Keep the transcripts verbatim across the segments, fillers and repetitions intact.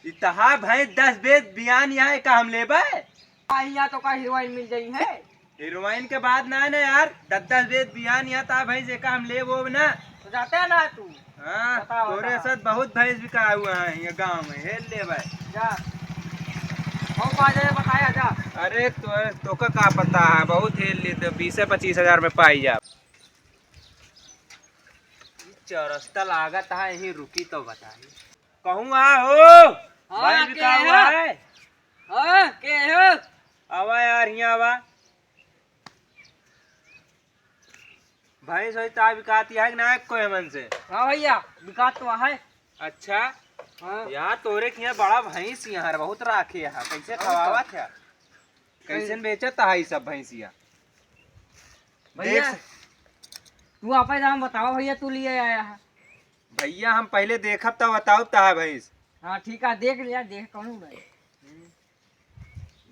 इतहा भैंस दस बेच बियान यहाँ का हम लेबे? आ, यहाँ तो का हीरोइन मिल जाई है। हीरोइन के बात ना है ना यार, दस दस बेच बियान यहाँ ता भैंस का हम लेबो ना। तो जाते हैं ना तू। हाँ, बताओ, तोरे बताओ। साथ बहुत भैंस बिका हुआ है ये गाँव में, हेल लेबे। जा। हो पा जाए बताया जा। अरे तो, तोका का पता है, बहुत हेल लेते, बीसे पच्चीस हजार में पाई जा। चौरस्ता लागत है, यहीं रुकी तो बताई। कहूँ आ हो? हाँ, भाई के बिका हुआ हो? है? हाँ, के हो? आवा यार, यहाँ आवा। भैंस वैस ता बिकाती है कि ना कोई हमन से? हाँ भैया, बिकात तो है। अच्छा। हाँ। यार, तोरे के यहाँ बड़ा भैंस यहाँ है, बहुत राखे है, कैसे और खवावत है? कैसन बेचत है ई सब भैंसिया? भैया, देख से- तू आपे दाम बताओ भैया, तू लिए आया है। भैया, हम पहले देखब तब बताओ ता है भैंस। हाँ, ठीक है, देख लिया, देख कौन भाई। हम्म।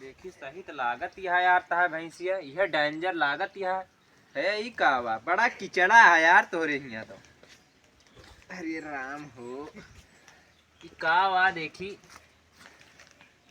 देखी सही तो लागत यह यार, ता है भैंसिया, यह danger लागत यह है। ई का बा, बड़ा किचड़ा है यार तोरे हियाँ तो। अरे राम हो, ई का बा, देखी,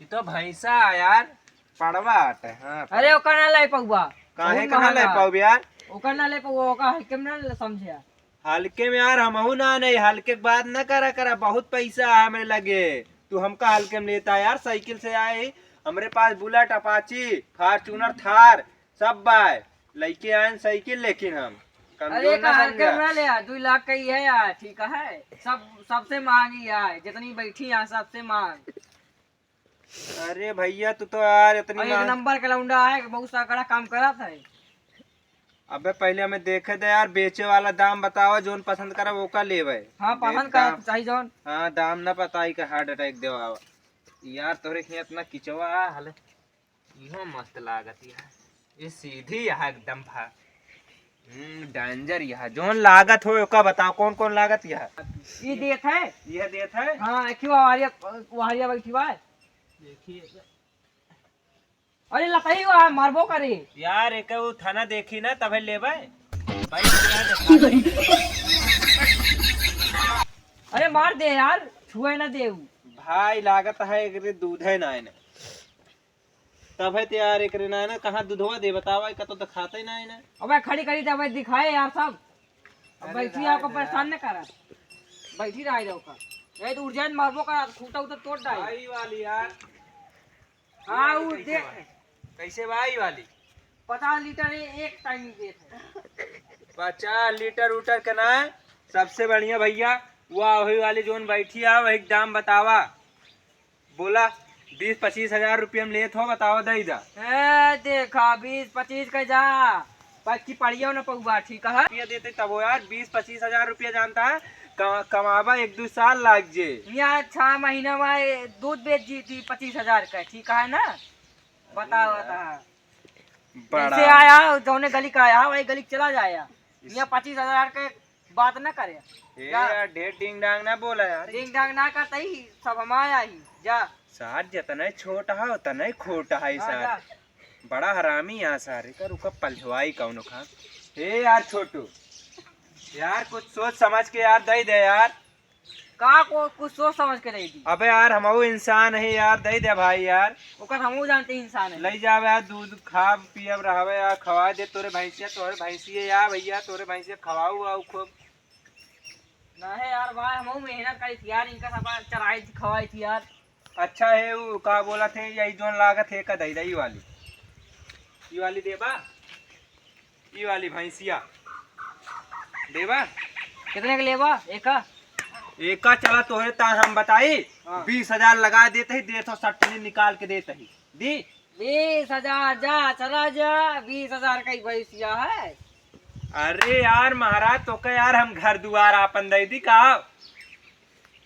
ई तो भैंसा है यार, पड़वा आटे। हाँ, अरे, पड़वा। ओकर ना ले पउबा। काहे बहुत का ना ले महंगा। पाउब यार? ओकर ना ले पउबा, ओकर हल्के में ना ले समझे यार। हल्के में यार, हमहू ना नहीं, हल्के के बात ना करा करा, बहुत पैसा है हमरे लगे। तू हमका हल्के में लेता यार, साइकिल से आए, हमरे पास Bullet, Apache, Fortuner, Thar सब बाय। लइके आयन साइकिल, लेकिन हम कमजोर अरे, ना का हल्के समझा। में ना ले यार, दुई लाख का ही है यार, ठीक है, सब, सबसे महंगी है, जितनी बैठी है सबसे महंग। अरे भैया, तू तो यार इतनी और एक महंग- नंबर का लौंडा है, बहुत सा कड़ा काम करत है। अबे पहले हमें देखे दे यार, बेचे वाला दाम बतावा, जोन पसंद करब ओका लेवे। हाँ, पसंद देख करब, दाम। चाही जौन। हाँ, दाम ना बताई के heart attack देवावा। यार तोरे के इतना किचवा हले। इहो मस्त लागत यह। ये सीधी यह एकदम भा। हम्म, danger यह। जोन लागत हो ओका बताओ, कौन कौन लागत यह? ये देत है। यह देत है? हाँ, क्यों हवारिया, हवारिया बैठी बा? देखिए। अरे लतई हुआ है, मारबो करे। यार, एक वो थाना देखी ना, तबे लेबे। भाई, यहाँ देखा। अरे मार दे यार, छुए ना दे उ। भाई, लागत है एकरे दूध है ना, है ना। तबे तो यार, एकरे ना, है ना, कहाँ दूधवा दे, बतावा, का तो दिखाते ही ना, है ना। अबे खड़ी करी, तबे दिखाए यार सब। अब अरे बैठी रहा आपको दे परेशान यार। न करा। बैठी रहा जाओ का। ये तो उठ जाए, मारबो का, खूंटा उधर तोड़ डाल। भाई वाली यार। हाँ, ये वो कैसे दे। बा? कैसे बा ई वाली? पचास लीटर ए-, एक टाइम देत है। पचास लीटर उटर के ना, सबसे बढ़िया भैया, वह वही वाली जोन बैठी है, वही दाम बतावा। बोला, बीस पच्चीस हजार रुपया में लेत हो, बतावा, दे दा। ए, देखा, बीस पच्चीस का जा, पक्की पड़ियो न पउबा, ठीक है? रुपया देते तब हो यार, बीस पच्चीस हजार रुपया जानता है, क-, कमाबा एक दो साल लाग जे। यहाँ छह महीना में दूध बेच दी थी पच्चीस हजार का, ठीक है ना? बताओ, अरे यार। बता। बड़ा। जैसे आया, जौने गली का आया, वही गली चला जाया। इस- यहाँ पच्चीस हजार के बात ना करे। ए जा। यार, ढेर डिंग डांग ना बोला यार। डिंग डांग ना करता ही, सब हम आया ही। जा। सार जितना छोट है, उतना ही खोट है हाँ, सार। जा। बड़ा हरामी है सार, एकर ओकर पलहवाई कौनो खान। ए यार छोटू, यार कुछ सोच समझ के यार दे दे यार। का को कुछ सोच समझ के दे दी। अबे यार, हमहू इंसान है यार, दे दे भाई यार। ओकर हमहू जानते इंसान है। ले जावे यार, दूध खा पियब रहवे यार, खवा दे तोरे भैंसिया, तोरे भैंसिया यार भैया, तोरे भैंसिया खवाऊ आऊ खूब। ना है यार भाई, हमहू मेहनत करी थी यार, इनका सब चराई थी, खवाई थी यार। अच्छा है, वो का बोला थे, यही जोन लागत है, का दे दे, ई वाली, ई वाली देबा? ई वाली भैंसिया देबा? कितने के लेबा एका? एका चला तोहरे ता हम बताई, हाँ। बीस हजार लगा देते ही, देत हो सट्टनी निकाल के देते ही। दी? बीस हजार, जा, चला जा, बीस हजार का ही भैंसिया है। अरे यार महाराज, तोका यार हम घर दुआर आपन दे दी का?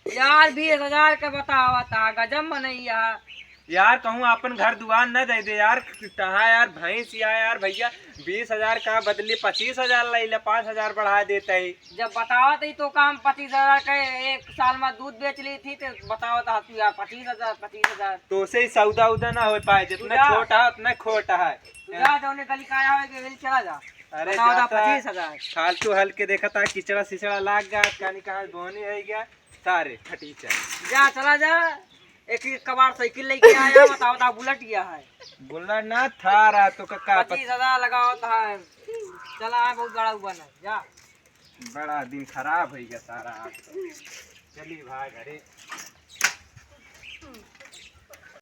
यार, बीस हजार के बतावा ता, गजब मनैया। यार, कहूँ आपन घर दुआर न दे दे यार, कहा यार, भैंस या यार भैया, बीस हजार का बदले पच्चीस हजार ले ले, पाँच हजार बढ़ा देते ही। जब बतावा ता ही तो काम पच्चीस हजार के एक साल में दूध बेच ली थी, तो बतावा ता तू यार, पच्चीस हजार, पच्चीस हजार। तो से ही सौदा उदा ना हो पाए, जितना तू जा। छोटा है, उतना खोटा है। तू जा, जौने गली का आया हो, गली चला जा। अरे बतावा ता जाता, पच्चीस हजार। फालतू हल के देखा ता, किचड़ा सिचड़ा लाग गया, कहानी कहाँ बोनी रह गया। सारे फटीचर। जा, चला जा। एक ही कबाड़ साइकिल लेके आया, बताओ, बताओ, बुलेट या है। बुलेट ना, थार है, तो का, का पत- पच्चीस हजार लगावत है। चला है, बहुत बड़ा हुआ ना, जा। बड़ा दिन खराब होइ गया सारा आज तो। चली भाई घरे।